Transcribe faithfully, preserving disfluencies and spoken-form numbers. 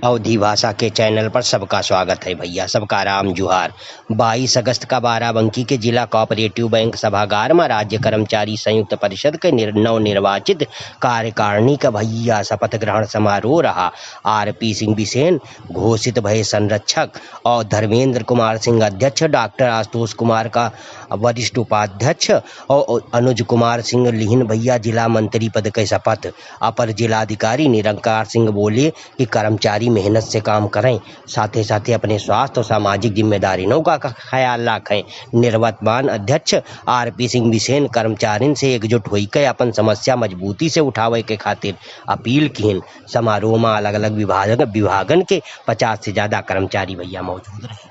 अवधी भाषा के चैनल पर सबका स्वागत है भैया, सबका राम जुहार। बाईस अगस्त का बाराबंकी के जिला कोऑपरेटिव बैंक सभागार में राज्य कर्मचारी संयुक्त परिषद के निर-, नवनिर्वाचित कार्यकारिणी का भैया शपथ ग्रहण समारोह रहा। आर पी सिंह बिसेन घोषित भये संरक्षक और धर्मेंद्र कुमार सिंह अध्यक्ष, डॉक्टर आशुतोष कुमार का वरिष्ठ उपाध्यक्ष और अनुज कुमार सिंह लिहिन भैया जिला मंत्री पद के शपथ। अपर जिलाधिकारी निरंकार सिंह बोले कि कर्मचारी मेहनत से काम करें, साथे साथे अपने स्वास्थ्य और सामाजिक जिम्मेदारियों का ख्याल रखें। निवर्तमान अध्यक्ष आर पी सिंह बिसेन कर्मचारियों से एकजुट होइके अपन समस्या मजबूती से उठावे के खातिर अपील किहिन। समारोह में अलग-अलग विभाग, विभागन के पचास से ज्यादा कर्मचारी भैया मौजूद रहे।